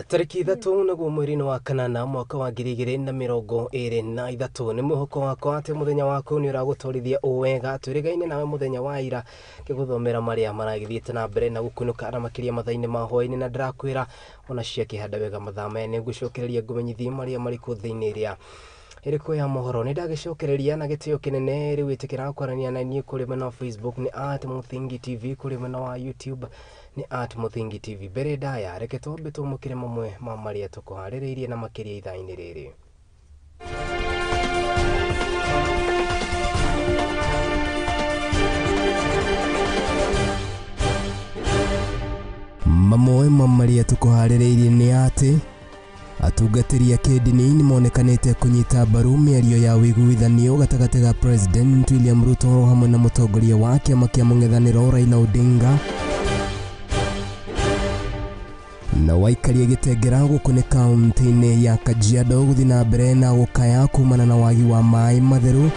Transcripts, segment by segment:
Tarĩki 3 naguo mweri-inĩ wa kanana mwaka wa 2023 nĩ mwĩhoko wakwa atĩ mũthenya waku nĩ ũragũtwarithia o wega. Twĩrĩgaine nawe mũthenya wa ira ngĩgũthomera marĩa maragĩthiĩte na mbere na gũkunũka na makĩria mathaa-inĩ ma hwaĩ-inĩ, na ndĩrakwĩra ona ciakĩhanda wega mathaa maya nĩ ngũcokereria ngũmenyithie marĩa marĩ kuo thĩinĩ ĩrĩa ĩrĩkũ ya mohoro. Nĩ ndagĩcokereria na gĩtĩo kĩnene rĩu ĩtĩkĩra kwaranĩria na niĩ kũrĩ mwena wa Facebook nĩ @Muthingi TV, kũrĩ mwena wa YouTube nĩ @Muthingi TV. Mbere ndaya reke twambe tũmũkĩre mamwe ma marĩa tũkũharĩrĩirie na makĩria ithaa-inĩ rĩrĩ. Mamwe ma marĩa tũkũharĩrĩirie nĩ atĩ atungatĩri a kĩndini nĩ monekanĩte kũnyita mbaru mĩario ya ũiguithanio gatagatĩ ga President William Ruto hamwe na mũtongoria wa kĩama kĩa mũng'ethanĩro Raila Odinga, na waikaria gĩtengera gũkũ nĩ kaunti-inĩ ya Kajiado gũthiĩ na mbere na gũkaya kumana na wagi wa maĩ matheru.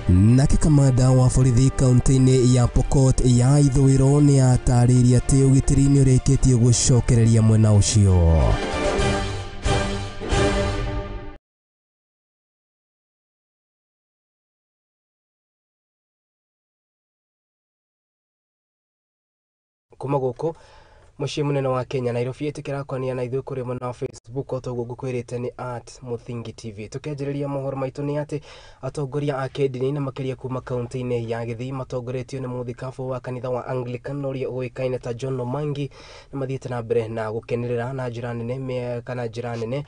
Nake kamanda wa borithi kaunti-inĩ ya Pokot ya ithũĩro nĩ atarĩirie atĩ ũgitĩri nĩ ũrĩkĩtie gũcokereria mwena ũcio. Kuma gũkũ mũciĩ mũnene wa Kenya Nairobi, ĩtĩkĩra kwania na ithuĩ kũrĩ mwena wa Facebook o ta ũguo ngũkwĩrĩte nĩ @Muthingi TV. Tũkĩanjĩrĩria mohoro maitũ nĩ atĩ atongoria a kĩndini na makĩria kuma kaunti-inĩ ya Gĩthii matongoretio nĩ mũthikabu wa kanitha wa Anglican ũrĩa ũĩkaine ta John Omangi nĩ mathiĩte na mbere na gũkenerera na njĩra nene kana njĩra nene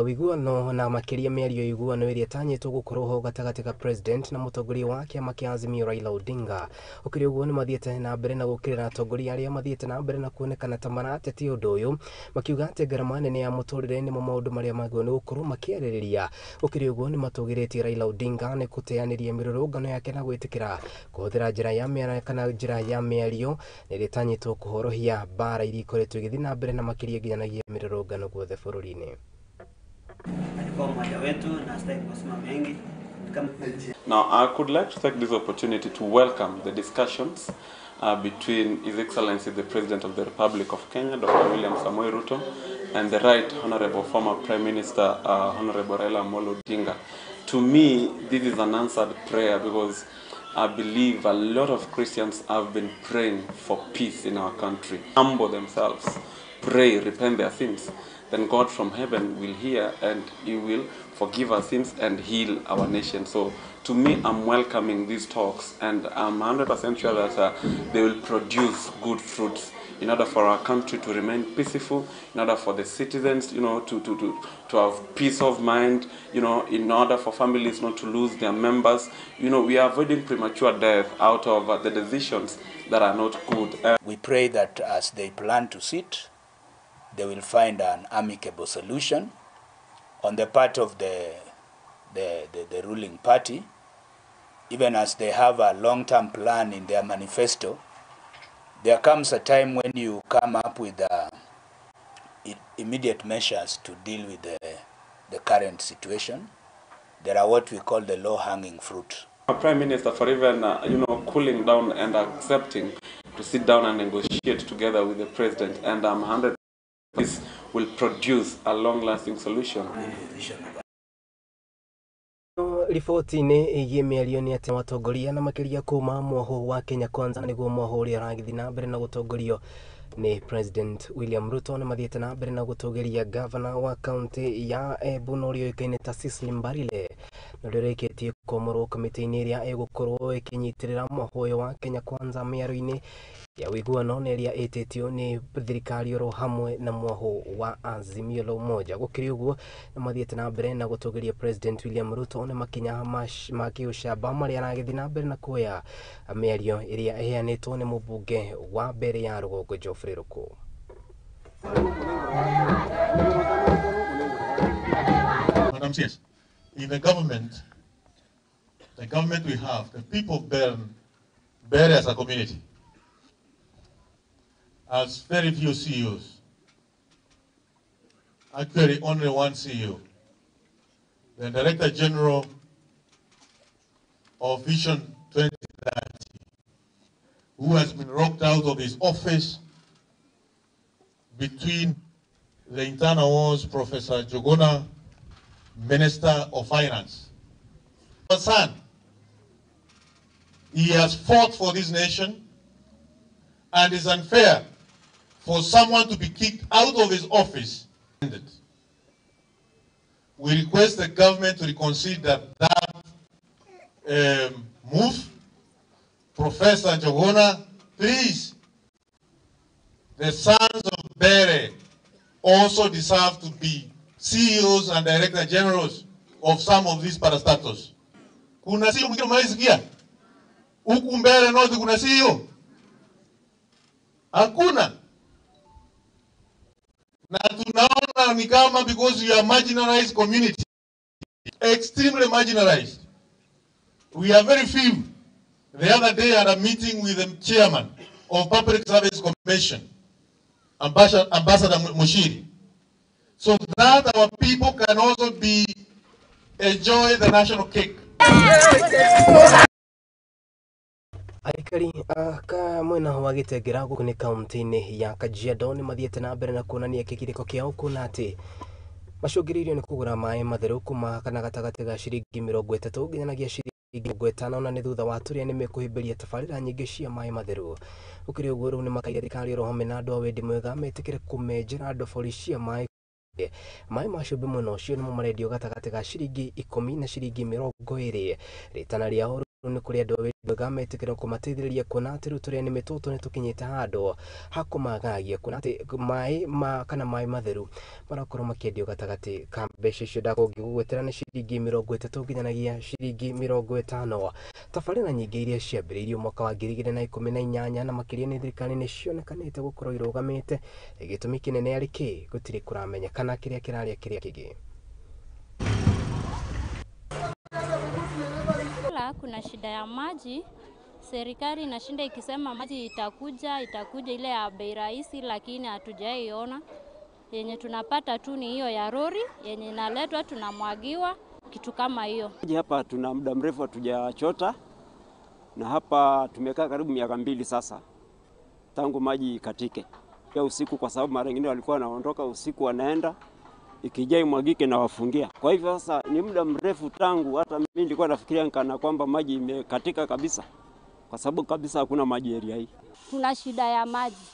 ũiguano na makĩria mĩario ya ũiguano ĩrĩa ĩtanyĩtwo gũkorwo ho gatagatĩ ka President na mũtongoria wa kĩama kĩa Azimio Raila Odinga. Ũkĩrĩ ũguo nĩ mathiĩte na mbere na gũkĩrĩra atongoria arĩa mathiĩte na mbere na kuonekana ta maratetia ũndũ ũyũ, makiuga atĩ ngarama nene ya mũtũrĩre nĩmo maũndũ marĩa magĩrĩirwo nĩ gũkorwo makĩarĩrĩria. Gũkĩrĩ ũguo nĩ matũgĩrĩtie Raila Odinga nĩ gũteanĩria mĩrũrũngano yake na gwĩtĩkĩra kũhũthĩra njĩra ya mĩario kana njĩra ya mĩario ĩrĩa ĩtanyĩtwo kũhorohia mbara iria ikoretwo igĩthiĩ na mbere na makĩria nginyanagia mĩrũrũngano guothe bũrũri-inĩ. Alikuwa mmoja wetu na sitaki kusema mengi. Now, I could like to take this opportunity to welcome the discussions between His Excellency the President of the Republic of Kenya, Dr. William Samoei Ruto, and the Right Honorable former Prime Minister, Honorable Raila Amolo Odinga. To me, this is an answered prayer because I believe a lot of Christians have been praying for peace in our country. Humble themselves, pray, repent their sins. Then God from heaven will hear and He will forgive our sins and heal our nation. So to me, I'm welcoming these talks and I'm 100% sure that they will produce good fruits in order for our country to remain peaceful, in order for the citizens, you know, to have peace of mind, you know, in order for families not to lose their members. You know, we are avoiding premature death out of the decisions that are not good. We pray that as they plan to sit, they will find an amicable solution on the part of the ruling party, even as they have a long-term plan in their manifesto. There comes a time when you come up with immediate measures to deal with the current situation. There are what we call the low-hanging fruit. Our Prime Minister for even you know, cooling down and accepting to sit down and negotiate together with the President, and I'm 100% this will produce a long-lasting solution. Riboti-inĩ ĩgiĩ mĩario nĩ atĩ watongoria na makĩria kuma mwoho wa Kenya Kwanza nĩguo mwoho ũrĩa ũragĩthiĩ na mbere na gũtongorio nĩ President William Ruto nĩ mathiĩte na mbere na gũtũgĩria gavana wa kaunti ya Embu na ũrĩa ũĩkaine ta Cecily Mbarire na ũrĩa ũrĩkĩtie kũamũrwo kamĩtĩ-inĩ ĩrĩa ĩgũkorwo ĩkĩnyitĩrĩra mwoho ũyũ wa Kenya Kwanza mĩario-inĩ ya ũiguano na ĩrĩa ĩtĩtio nĩ thirikari oro hamwe na mwoho wa Azimio la Umoja. Gũkĩrĩ ũguo nĩ mathiĩte na mbere na gũtũgĩria President William Ruto nĩ makinya ma kĩũcamba marĩa aragĩthiĩ na mbere na kuoya mĩario ĩrĩa ĩheanĩtwo nĩ mũmbunge wa mbere ya rũgongo Geoffrey Ruku. Madam CS, in the government we have, the people of Mbeere as a community, has very few CEOs. Actually, only one CEO. The Director General of Vision 2030, who has been rocked out of his office between the internal wars, Professor Njuguna, Minister of Finance. Our son, he has fought for this nation, and it's unfair for someone to be kicked out of his office. We request the government to reconsider that move. Professor Njuguna, please, the sons of Mbeere also deserve to be CEOs and Director Generals of some of these parastatals. Kuna CEO mwingine umewahi? Huku Mbeere North kuna CEO? Hakuna. Na tunaona ni kama because you are marginalized community, extremely marginalized. We are very few. The other day I had a meeting with the chairman of Public Service Commission, Ambassador Mushiri, so that our people can also be enjoy the national cake. Aikari a mwena wa Gĩtengera gũkũ nĩ kaunti-inĩ ya Kajiado nĩ mathiĩte na mbere na kuonania kĩgirĩko kĩao kuona atĩ macũngĩrĩirio nĩ kũgũra maĩ matheru kuma kana gatagatĩ ga ciringi 30 nginya ciringi 50 na nĩ thutha wa tũrĩa nĩ mekũhĩmbĩria tabarĩra nyingĩ cia maĩ matheru. Gũkĩrĩ ũguo rĩu nĩ makaire thirikari oro hamwe na andũ a wendi mwega metĩkĩre kũmenjera ndobori cia maĩ ma cumbĩ mwena ũcio nĩmo marendio gatagatĩ ga ciringi 10 na ciringi 20. Rĩtana rĩao nĩ kũrĩ andũ a wendi mwega metĩkĩre kũmateithĩrĩria kuona atĩ rĩu tũrĩa nĩmĩ tũtũ nĩ tũkinyĩte handũ ha kũmagagia kuona atĩ maĩ ma kana maĩ matheru marakorwo makĩendio gatagatĩ ka mbeca icio ndakũngĩgũgwetera nĩ ciringi 30 nginyanagia ciringi 50. Tabarĩra nyingĩ iria ciambĩrĩirio mwaka wa 2018 na makĩria nĩ thirikari nĩ cionekanĩte gũkorwo irũgamĩte. Gĩtũmi kĩnene arĩ kĩ gũtirĩ kũramenyekana kĩrĩa kĩrarĩa kĩrĩa kĩngĩ. Kuna shida ya maji. Serikali inashinda ikisema maji itakuja ile ya bei rahisi, lakini hatujaiona. Yenye tunapata tu ni hiyo ya lori yenye inaletwa tunamwagiwa, kitu kama hiyo. Hapa tuna muda mrefu hatujachota, na hapa tumekaa karibu miaka 2 sasa tangu maji ikatike. Ya usiku, kwa sababu mara nyingine walikuwa wanaondoka usiku wanaenda, ikijai mwagike na wafungia. Kwa hivyo sasa ni muda mrefu tangu hata mimi nilikuwa nafikiria kana kwamba maji imekatika kabisa, kwa sababu kabisa hakuna maji area hii. Tuna shida ya maji.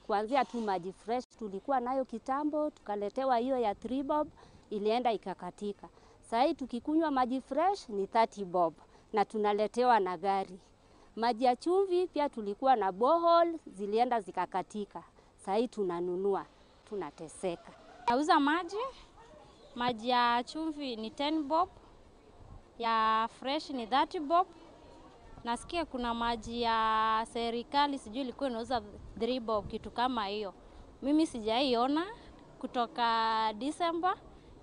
Kuanzia tu maji fresh tulikuwa nayo kitambo, tukaletewa hiyo ya 3 bob, ilienda ikakatika. Sasa hii tukikunywa maji fresh ni 30 bob na tunaletewa na gari. Maji ya chumvi pia tulikuwa na borehole, zilienda zikakatika. Sasa hii tunanunua, tunateseka. Nauza maji ya chumvi ni 10 bob, ya fresh ni 30 bob. Nasikia kuna maji ya serikali sijui ilikuwa inauza 3 bob, kitu kama hiyo. Mimi sijaiona kutoka December,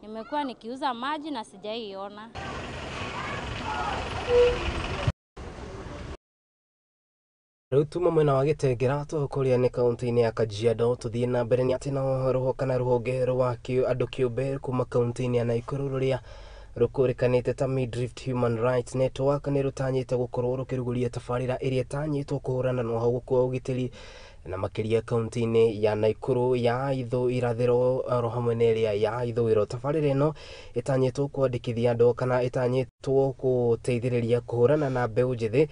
nimekuwa nikiuza maji na sijaiona. Rĩu tuma mwena wa Gĩtengera tũkũrĩa nĩ kaunti-inĩ ya Kajiado tũthiĩ na mbere nĩ atĩ na rũho kana rũhonge rwa andũ kĩũmbe kuma kaunti-inĩ ya Naikuru rũrĩa rũkũrĩkanĩte ta Midrift Human Rights Network nĩ rũtanyĩte gũkorwo rũkĩrugũria tabarĩra ĩrĩa ĩtanyĩtwo kũhũrana na ũhagũku wa ũgitĩri na makĩria kaunti-inĩ ya Naikuru ya irathĩro oro hamwe na ĩrĩa ya ithũĩro. Tabarĩra ĩno ĩtanyĩtwo kwandĩkithia andũ kana ĩtanyĩtwo gũteithĩrĩria kũhũrana na mbeũ njĩthĩ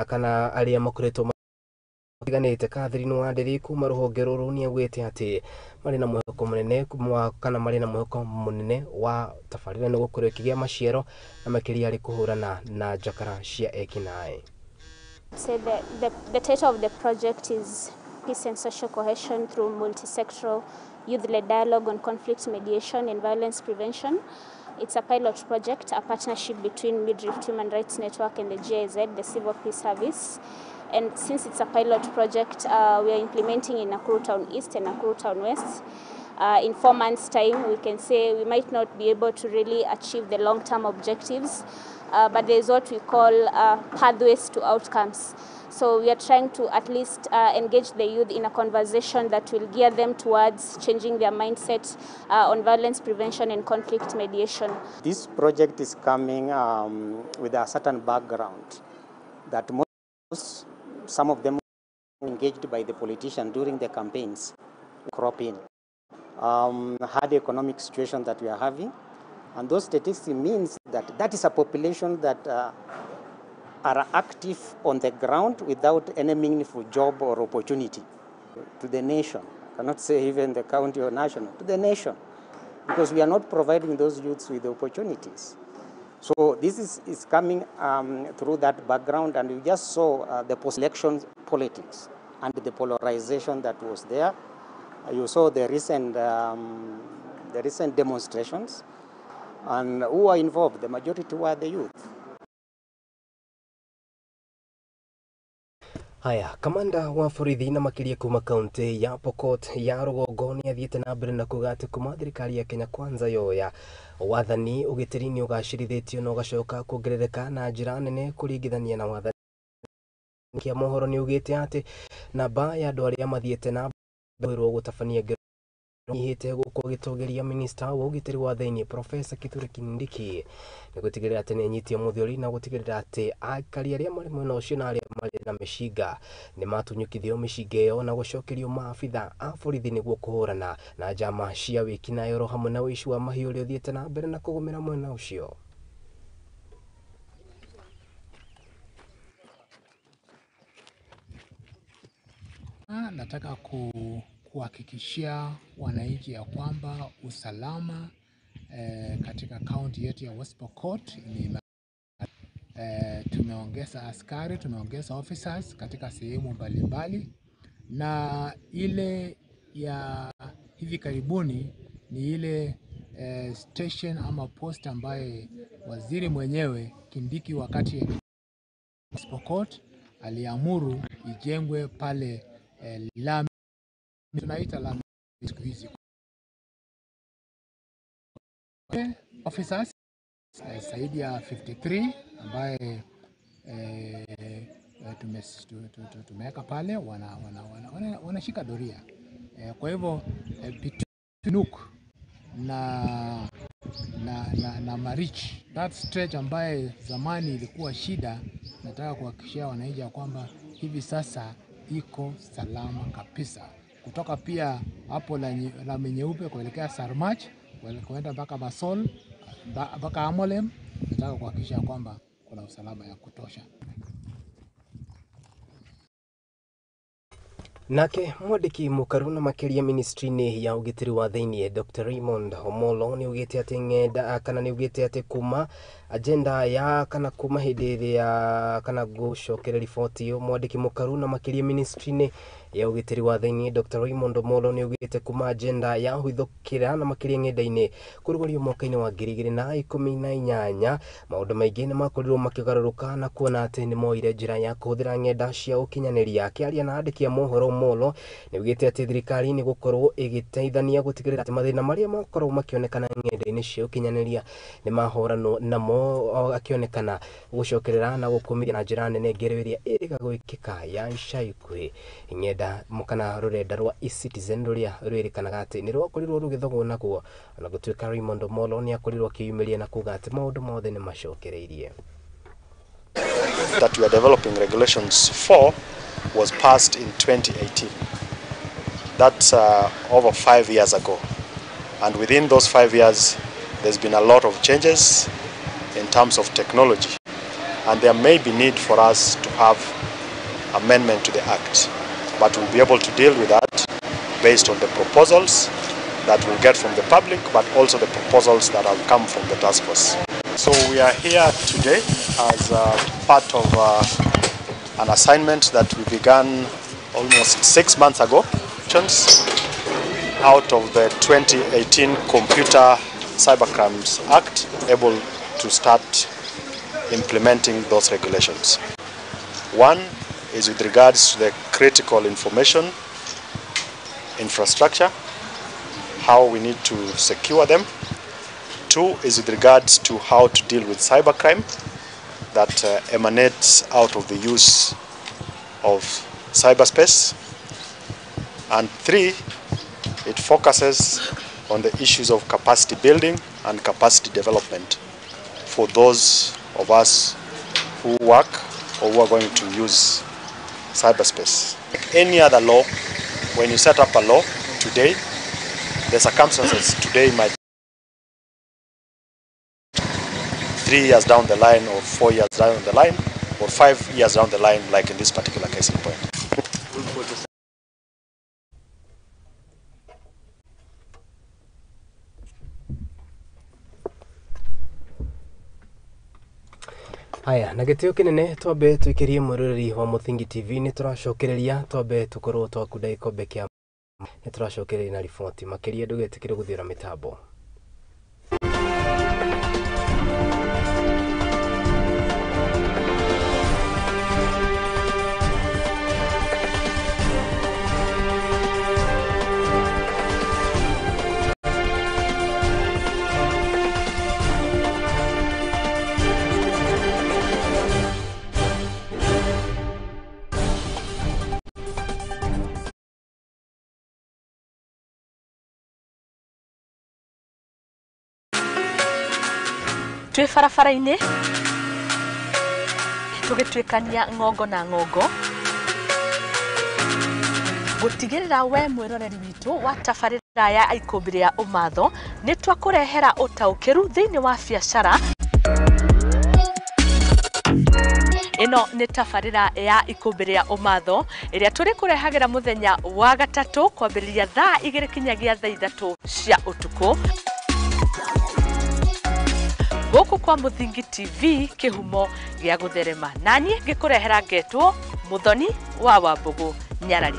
kana arĩa makoretwo tiganĩte. Catherine Wanderi kuma rũhonge rũrũ nĩ augĩte atĩ marĩ na mwĩhoko mũnene kana marĩ na mwĩhoko mũnene wa tabarĩra ĩno gũkorwo ĩkĩgĩa maciaro na makĩria harĩ kũhũrana na njakara cia ekinaĩ. So the title of the project is Peace and Social Cohesion through Multisectoral Youth-Led Dialogue on Conflict Mediation and Violence Prevention. It's a pilot project, a partnership between Midrift Human Rights Network and the GIZ, the Civil Peace Service. And since it's a pilot project, we are implementing in Nakuru Town East and Nakuru Town West. In 4 months' time, we can say we might not be able to really achieve the long-term objectives, but there's what we call pathways to outcomes. So we are trying to at least engage the youth in a conversation that will gear them towards changing their mindset on violence prevention and conflict mediation. This project is coming with a certain background that most, some of them engaged by the politician during the campaigns. crop in. Hard economic situation that we are having, and those statistics means that that is a population that are active on the ground without any meaningful job or opportunity to the nation. I cannot say even the county or national, to the nation, because we are not providing those youths with the opportunities. So this is coming through that background, and you just saw the post-election politics and the polarization that was there. You saw the recent demonstrations, and who were involved? The majority were the youth. Haya, kamanda wa borithi na makiria kuma kaunti ya Pokot ya rũgongo nĩ athiĩte na mbere na kuga atĩ kuma thirikari ya Kenya Kwanza yoya wathani ũgitĩri nĩ ũgacĩrithĩtio na ũgacoka kuongerereka na njĩra nene kũringithania na wathani. Kĩa mohoro nĩ ugĩte atĩ namba ya andũ arĩa mathiĩte na mbere gũtabania ngero nyihĩte gũkũ agĩtongoria minista wa ũgitĩri wa thĩinĩ Profesa Kithure Kindiki nĩ gũtigĩrĩra atĩ nĩ anyitie mũthiori na gũtigĩrĩra atĩ aikari arĩa marĩ mwena ũcio na arĩa marĩ na mĩcinga nĩ matunyũkithio mĩcinga ĩyo na gũcokerio maabitha a borithi nĩguo kũhũrana na njama cia wĩkinaĩ oro hamwe na ũici wa mahiũ ũrĩa ũthiĩte na mbere na kũgũmĩra mwena ũcio. Nataka kuhakikishia wananchi ya kwamba usalama katika kaunti yetu ya West Pokot ni tumeongeza askari, tumeongeza officers katika sehemu mbalimbali, na ile ya hivi karibuni ni ile station ama post ambaye waziri mwenyewe Kindiki wakati West Pokot aliamuru ijengwe pale lami, tunaita lami siku hizi. Officers zaidi ya 53 ambaye tumeweka pale wanashika doria. Kwa hivyo Pitunuk na Marich, that stretch ambaye zamani ilikuwa shida, nataka kuhakikishia wananchi kwamba hivi sasa iko salama kabisa. Kutoka pia hapo lami nyeupe kuelekea Sarmach, kuenda mpaka Basol, mpaka Amolem, nataka kuhakikisha kwamba kuna usalama ya kutosha. Nake mwandĩki mũkaru na makĩria ministry-inĩ ya ũgitĩri wa thĩinĩ Dr. Raymond Omolo nĩ ugĩte atĩ ng'enda kana nĩ ugĩte atĩ kuma agenda ya kana kuma hĩndĩ ĩrĩa kana gũcokeria riboti ĩyo mwandĩki mũkaru na makĩria ministry-inĩ ya ũgitĩri wa thĩinĩ Dr. Raymond Omolo nĩ ugĩte kuma agenda ya hũthũkĩra na makĩria ng'enda-inĩ kũrugũrio mwaka-inĩ wa 2018 maũndũ maingĩ nĩ makorirwo makĩgarũrũka na kuona atĩ nĩ moire njĩra ya kũhũthĩra ng'enda cia ũkinyanĩria. Akĩaria na andĩki a mohoro Omolo nĩ ugĩte atĩ thirikari nĩ gũkorwo ĩgĩteithania gũtigĩrĩra atĩ mathĩna marĩa makoragwo makĩonekana ng'enda-inĩ cia ũkinyanĩria nĩ mahoranwo namo, akĩonekana gũcokerera na gũkũmithia na njĩra nene ngero ĩrĩa ĩrĩga gwĩkĩka ya ica ikuhĩ. Ng'enda kana rũrenda rwa eCitizen rũrĩa rwĩrĩkanaga atĩ nĩ rwakorirwo rũgĩthogwo naguo, ona gũtuĩka Raymond Omolo nĩ akorirwo akĩyumĩria na kuga atĩ maũndũ mothe nĩ macokereirie. That we are developing regulations for was passed in 2018. That's over 5 years ago. And within those 5 years, there's been a lot of changes in terms of technology. And there may be need for us to have amendment to the Act. But we'll be able to deal with that based on the proposals that we'll get from the public, but also the proposals that have come from the task force. So we are here today as part of an assignment that we began almost 6 months ago. Out of the 2018 Computer Cybercrimes Act, able to start implementing those regulations. One is with regards to the critical information infrastructure, how we need to secure them. Two is with regards to how to deal with cybercrime that emanates out of the use of cyberspace. And three, it focuses on the issues of capacity building and capacity development for those of us who work or who are going to use cyberspace. Like any other law, when you set up a law, today, the circumstances today might 3 years down the line or 4 years down the line or 5 years down the line, like in this particular case in point. Haya, na gĩtĩo kĩnene twambe twĩkĩrie mwĩroreri wa Mũthingi TV nĩ tũracokereria twambe tũkorwo twakunda gĩkombe kĩa nĩ tũracokereria na riboti makĩria ndũgetĩkĩre gũthiũra mĩtambo. Twĩ barabara-inĩ tũgĩtuĩkania ng'ongo na ng'ongo gũtigĩrĩra we mwĩroreri witũ wa tabarĩra ya Ikũmbĩ rĩa Ũmatho nĩ twakũrehera ũtaũkĩru thĩinĩ wa biacara. Ĩno nĩ tabarĩra ya Ikũmbĩ rĩa Ũmatho ĩrĩa tũrĩkũrehagĩra mũthenya wa gatatũ kwambĩrĩria thaa 2 kinyagia thaa 3 cia ũtukũ gũkũ kwa Mũthingi TV kĩhumo gĩa gũtherema naniĩ ngĩkũrehera ngetwo Mũthoni wa Wambũgũ Nyarari.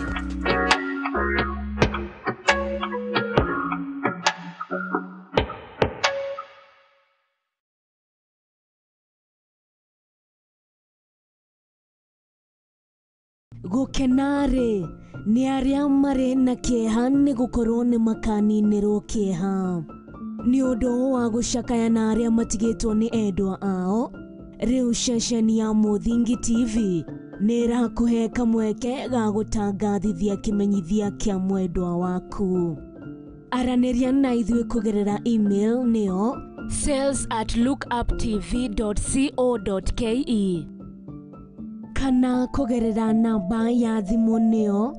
Gũkena-rĩ nĩ arĩa marĩ na kĩeha nĩ gũkorwo nĩ makaninĩrwo kĩeha nĩ ũndũ wa gũcakaya na arĩa matigĩtwo nĩ endwa ao. Rĩu ceceni ya Mũthingi TV nĩ ĩrakũhe kamweke ga gũtangathithia kĩmenyithia kĩa mwendwa waku. Aranĩria na ithuĩ kũgerera email nĩyo sales@lookuptv.co.ke kana kũgerera namba ya thimũ nĩyo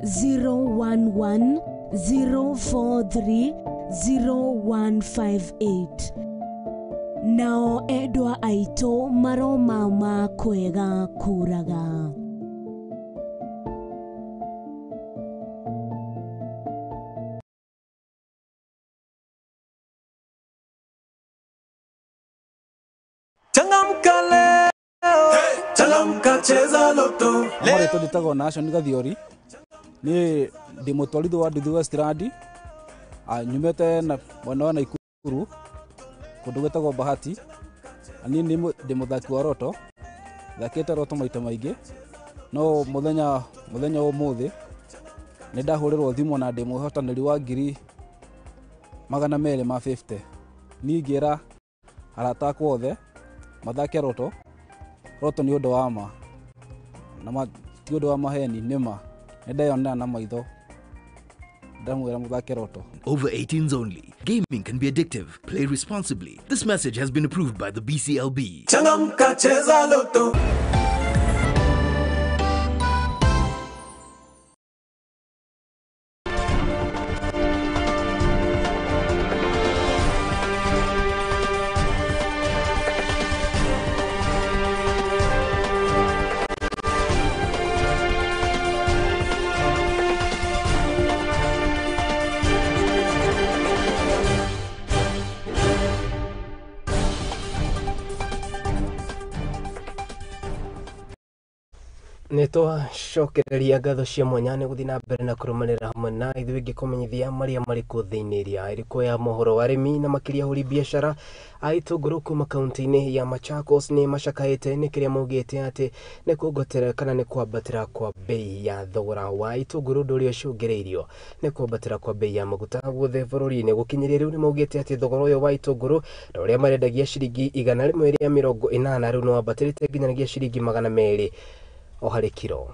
011 043 0158. Nao endwa aitũ maromama kwega kũraga. Changamka leo, changamka cheza loto. Marĩtwa njĩtagwo Nation Gathiori, niĩ ndĩ mũtwarithia wa nduthi Westland, nyumĩte na mwena wa Naikuru kũndũ gwĩtagwo Bahati. Niĩ ndĩ mũthaki wa roto, thakĩte roto maita maingĩ, no mũthenya wa ũmũthĩ nĩ ndahũrĩrwo thimũ na ndĩ mũhotanĩri wa 250,000. Niĩ ngĩra arata akwa othe mathake roto. Roto nĩ ũndũ wa ma na ti ũndũ wa maheni, nĩ ma nĩ ndeyonera na maitho. Ndamwĩra mũthake roto. Over 18s only. Gaming can be addictive. Play responsibly. This message has been approved by the BCLB. Changamka cheza loto. Nĩ twacokereria ngatho cia mwanya nĩ gũthiĩ na mbere na kũrũmanĩra hamwe na ithuĩ ngĩkũmenyithia marĩa marĩ kuo thĩinĩ ria ĩrĩkũ ya mohoro arĩmi na makĩria ahũri biacara a itũngũrũ kuma kaunti-inĩ ya Machakos nĩ macakaĩte nĩ kĩrĩa maugĩte atĩ nĩ kuongoterera kana nĩ kwambatĩra kwa bei ya thogora wa itũngũrũ ũndũ ũrĩa ũcũngĩrĩirio nĩ kwambatĩra kwa bei ya maguta guothe bũrũri-inĩ. Gũkinyĩria rĩu nĩ maugĩte atĩ thogora ũyũ wa itũngũrũ na ũrĩa marendagia ciringi 180 rĩu nĩ wambatĩrĩte nginyagia ciringi 200 o harĩ kiro.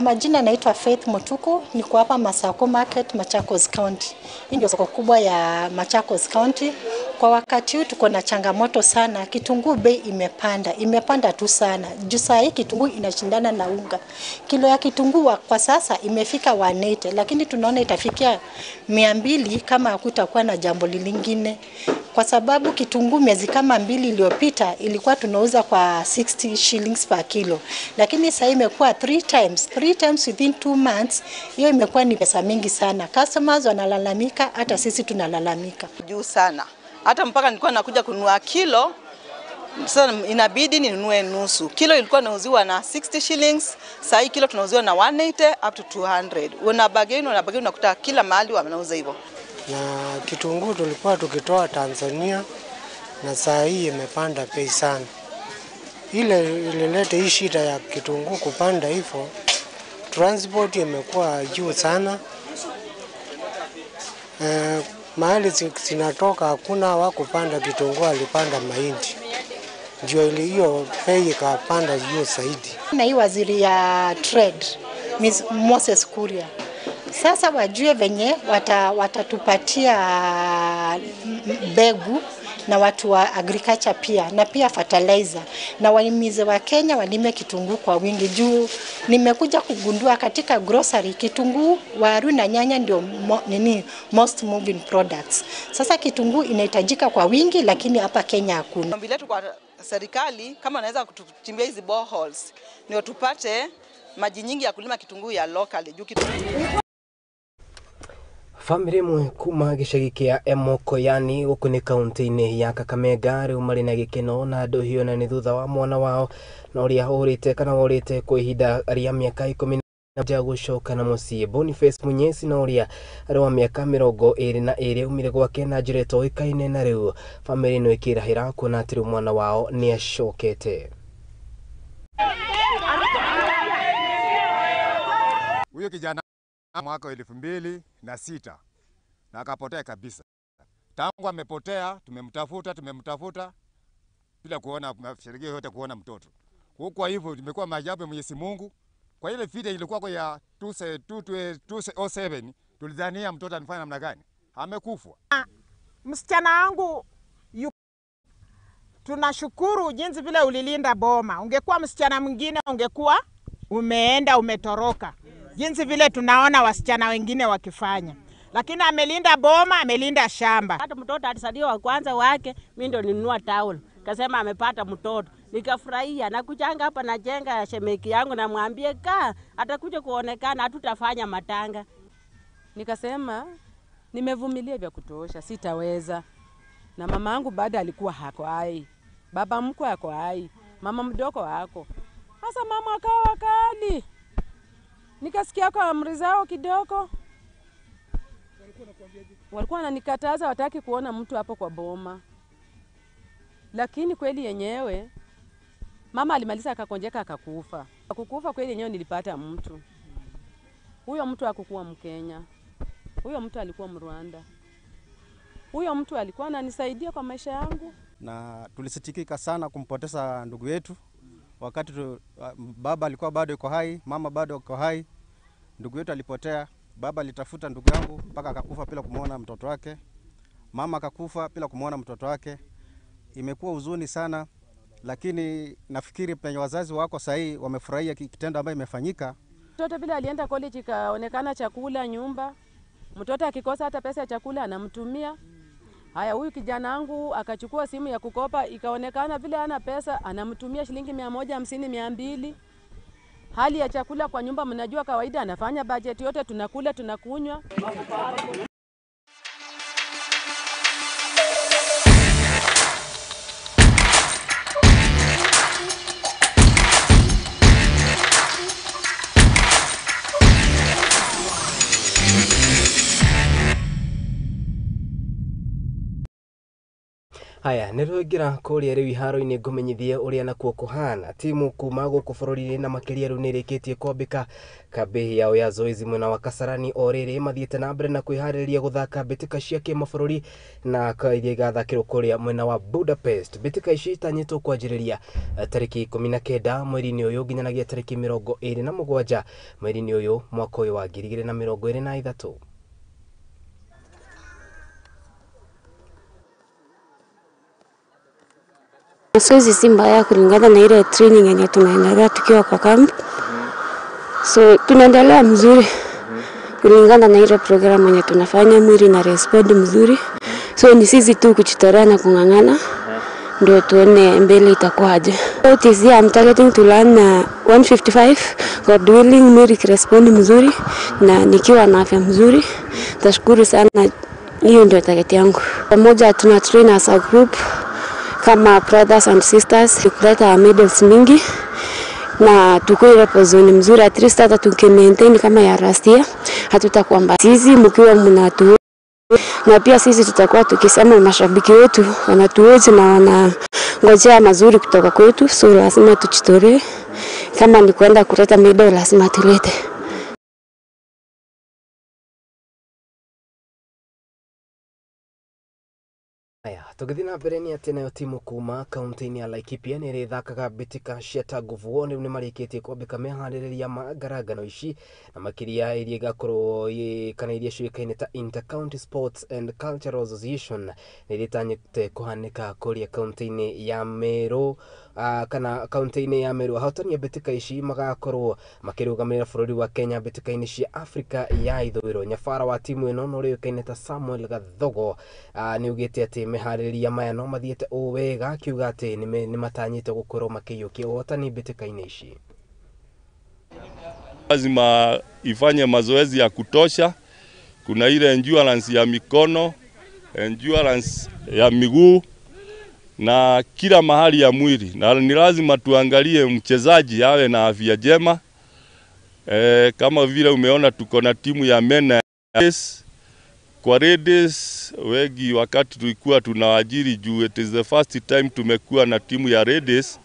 Majina naitwa Faith Mutuku, niko hapa Masako Market, Machakos County. Hii ndio soko kubwa ya Machakos County. Kwa wakati huu tuko na changamoto sana, kitunguu bei imepanda tu sana. Juu saa hii kitunguu inashindana na unga. Kilo ya kitunguu kwa sasa imefika 180, lakini tunaona itafikia 200 kama hakutakuwa na jambo lingine. Kwa sababu kitunguu miezi kama 2 iliyopita ilikuwa tunauza kwa 60 shillings per kilo, lakini sasa imekuwa 3 times within 2 months. Hiyo imekuwa ni pesa mingi sana. Customers wanalalamika, hata sisi tunalalamika. Juu sana. Hata mpaka nilikuwa nakuja kununua kilo, sasa inabidi ninunue nusu. Kilo ilikuwa inauziwa na 60 shillings, sasa hii kilo tunauziwa na 180 up to 200. Una bargain unakuta kila mahali wanauza hivyo. Na kitunguu tulikuwa tukitoa Tanzania na saa hii imepanda bei sana. Ile ilileta hii shida ya kitunguu kupanda hivyo, transport imekuwa juu sana. Mahali zinatoka hakuna wa kupanda kitunguu, alipanda mahindi. Ndio ile hiyo bei ikapanda juu zaidi. Na hii waziri ya trade Ms. Moses Kuria, sasa wajue venye watatupatia mbegu na watu wa agriculture pia, na pia fertilizer, na wahimize wa Kenya walime kitunguu kwa wingi. Juu nimekuja kugundua katika grocery kitunguu, waru na nyanya ndio most moving products. Sasa kitunguu inahitajika kwa wingi, lakini hapa Kenya hakuna. Ombi letu kwa serikali, kama wanaweza kutuchimbia hizi boreholes ndio tupate maji nyingi ya kulima kitunguu ya local. Juu kitunguu Famĩlĩ ĩmwe kuma gĩcagi kĩa Emokoyani gũkũ nĩ kaunti-inĩ ya Kakamega rĩu marĩ na gĩkeno na ndũhiũ na nĩ thutha wa mwana wao na ũrĩa ũrĩte kana worĩte kwa ihinda rĩa mĩaka 10 gũcoka na mũciĩ. Boniface Munyesi na ũrĩa arĩ wa mĩaka 22 aumire gwake na njĩra ĩtoĩkaine, na rĩu famĩlĩ ĩno ĩkĩrahĩra kuona atĩ rĩu mwana wao nĩ acokete. Huyo kijana mwaka 2006 na akapotea kabisa. Tangu amepotea tumemtafuta bila kuona mafanikio yote, kuona mtoto. Kwa hivyo imekuwa maajabu ya Mwenyezi Mungu. Kwa ile vita ilikuwa kwa ya 2007 tulidhania mtoto anafanya namna gani? Amekufa. Msichana wangu tunashukuru jinsi vile ulilinda boma. Ungekuwa msichana mwingine ungekuwa umeenda umetoroka. Jinsi vile tunaona wasichana wengine wakifanya. Lakini amelinda boma, amelinda shamba. Hata mtoto alisaliwa wa kwanza wake, mimi ndo ninunua taulo. Kasema amepata mtoto. Nikafurahia na kuchanga hapa najenga shemeki yangu na mwambie kaa atakuja kuonekana, hatutafanya matanga. Nikasema nimevumilia vya kutosha, sitaweza. Na mama yangu baada alikuwa hako hai. Baba mkwe hako hai, mama mdogo hako. Sasa mama akawa kali. Nikasikia kwa amri zao kidogo. Walikuwa wananikataza, wataki kuona mtu hapo kwa boma. Lakini kweli yenyewe mama alimaliza akakonjeka akakufa. Kukufa kweli yenyewe nilipata mtu. Huyo mtu hakukuwa Mkenya. Huyo mtu alikuwa Mrwanda. Huyo mtu alikuwa ananisaidia kwa maisha yangu. Na tulisitikika sana kumpoteza ndugu yetu. Wakati baba alikuwa bado yuko hai, mama bado yuko hai, ndugu yetu alipotea. Baba alitafuta ndugu yangu mpaka akakufa bila kumuona mtoto wake. Mama akakufa bila kumuona mtoto wake. Imekuwa huzuni sana, lakini nafikiri penye wazazi wako sahi wamefurahia kitendo ambacho imefanyika. Mtoto vile alienda college ikaonekana chakula nyumba. Mtoto akikosa hata pesa ya chakula anamtumia. Haya, huyu kijana wangu akachukua simu ya kukopa, ikaonekana vile hana pesa anamtumia shilingi 150, 200. Hali ya chakula kwa nyumba mnajua kawaida, anafanya budget yote, tunakula tunakunywa. Haya, nĩtwaingĩra kũrĩa rĩu iharo-inĩ ngũmenyithie ũrĩa nakuo kũhana. Timu kuma gũkũ bũrũri-inĩ na makĩria rĩu nĩrĩkĩtie kwambĩka kambĩ yao ya zoezi mwena wa Kasarani o rĩrĩ mathiĩte na mbere na kwĩharĩrĩria gũthaka mbĩtĩka cia kĩmabũrũri na iria igathakĩrwo kũrĩa mwena wa Budapest. Mbĩtĩka ici itanyĩtwo kwanjĩrĩria tarĩki 19 mweri-inĩ ũyũ nginyanagia tarĩki 27 mweri-inĩ ũyũ mwaka ũyũ wa 2023. Mazoezi si mbaya kulingana na ile training yenye tunaendelea tukiwa kwa camp. So tunaendelea mzuri kulingana na ile program yenye tunafanya, mwili na respond mzuri. So ni sisi tu kujitolea na kung'ang'ana ndio tuone mbele itakuwaje. This year I'm targeting to learn 155, God willing, mwili respond mzuri na nikiwa na afya mzuri. Tashukuru sana, hiyo ndio target yangu. Pamoja tuna train as a group kama brothers and sisters, kuleta medals mingi na tukue position mzuri, at least hata tukimaintain kama ya last year hatutakuwa mbaya. Sisi mkiwa mnatu na pia sisi tutakuwa tukisema mashabiki wetu wanatuoje na wanangojea mazuri kutoka kwetu, so lazima tujitolee. Kama ni kwenda kuleta medal lazima tulete. Tũgĩthiĩ na mbere nĩ atĩ nayo timu kuma kaunti-inĩ ya Laikipia nĩ ĩrĩthakaga mbĩtĩka cia Tug-of-War rĩu nĩ marĩkĩtie kwambĩka meharĩrĩria ma ngarangano ici na makĩria iria igakorwo kana iria ciũĩkaine ta Inter-County Sports and Cultural Association nĩ ĩrĩtanyĩte kũhanĩka kũrĩa kaunti-inĩ ya Meru kana kaunti-inĩ ya Meru. Ahotani a mbĩtĩka ici magakorwo makĩrũgamĩrĩra bũrũri wa Kenya mbĩtĩka-inĩ cia Afrika ya ithũĩro. Nyabara wa timu ĩno na ũrĩa ũĩkaine ta Samuel Gathogo nĩ augĩte atĩ meharĩrĩria maya no mathiĩte o wega, akiuga atĩ nĩ matanyĩte gũkorwo makĩiyũkia ũhotani mbĩtĩka-inĩ ici. Lazima ifanye mazoezi ya kutosha. Kuna ile endurance ya mikono, endurance ya miguu na kila mahali ya mwili, na ni lazima tuangalie mchezaji awe na afya njema. Kama vile umeona tuko na timu ya men na kwa ladies wengi, wakati tulikuwa tunaajiri juu it is the first time tumekuwa na timu ya ladies,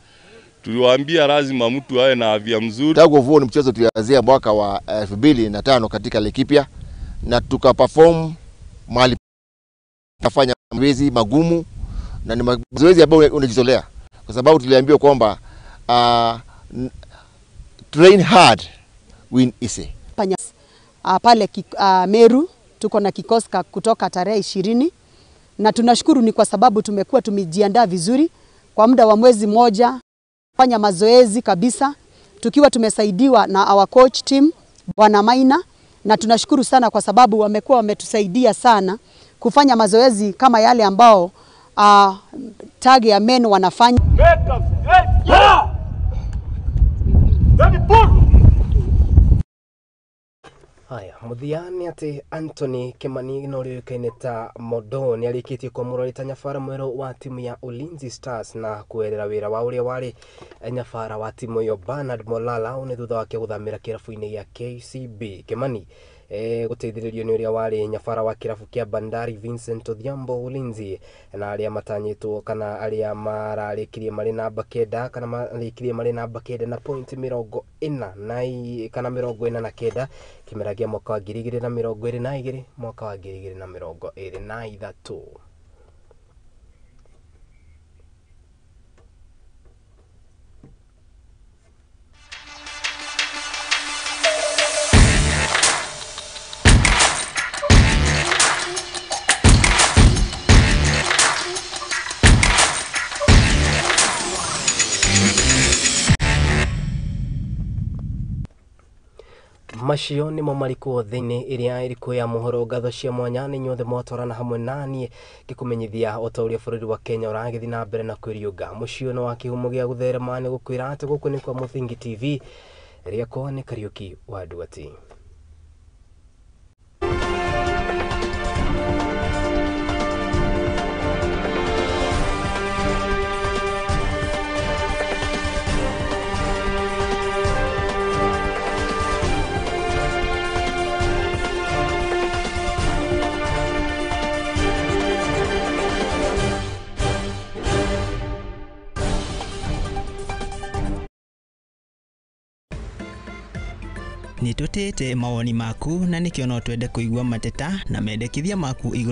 tuliwaambia lazima mtu awe na afya mzuri. Tug of War ni mchezo tulianzia mwaka wa 2005 katika Laikipia na tukaperform mahali, tafanya mazoezi magumu na ni mazoezi ambayo unajitolea, kwa sababu tuliambiwa kwamba train hard win easy. Pale Meru tuko na kikosi kutoka tarehe 20 na tunashukuru ni kwa sababu tumekuwa tumejiandaa vizuri kwa muda wa mwezi mmoja, fanya mazoezi kabisa tukiwa tumesaidiwa na our coach team Bwana Maina, na tunashukuru sana kwa sababu wamekuwa wametusaidia sana kufanya mazoezi kama yale ambao tag ya men wanafanya. Haya, mũthia nĩ atĩ Anthony Kimani na ũrĩa ũĩkaine ta Mondo nĩ arĩkĩtie kwamũrwo ta nyabara mwerũ wa timu ya Ulinzi Stars na kwerera wĩra wa ũrĩa warĩ nyabara wa timu ĩyo Bernard Molala nĩ thutha wake gũthamĩra kĩrabu-inĩ gĩa KCB. Kimani gũteithĩrĩrio nĩ ũrĩa warĩ nyabara wa kĩrabu kĩa Bandari Vincent Odhiambo Ulinzi na arĩa matanyĩtwo kana arĩa mararĩkirie marĩ namba 9 kana marĩkirie marĩ namba 9 na point 49 kana 49 kĩmera kĩa mwaka wa 2022 mwaka wa 2023. Macio nĩmo marĩkuo thĩinĩ ĩrĩa ĩrĩkuo ya mohoro. Ngatho cia mwanya nĩ inyuothe mwatwarana hamwe naniĩ ngĩkũmenyithia o ta ũrĩa bũrũri wa Kenya ũragĩthiĩ na mbere na kwĩriũnga. Mũciĩ ũyũ wa kĩhumo gĩa gũtherema nĩ gũkwĩra atĩ gũkũ nĩ kwa Mũthingi TV, rĩakwa nĩ Kariũki wa Nduati. Nĩ tũtĩĩte mawoni maku na nĩkĩo no twende kũigua mateta na mendekithia maku igũrũ.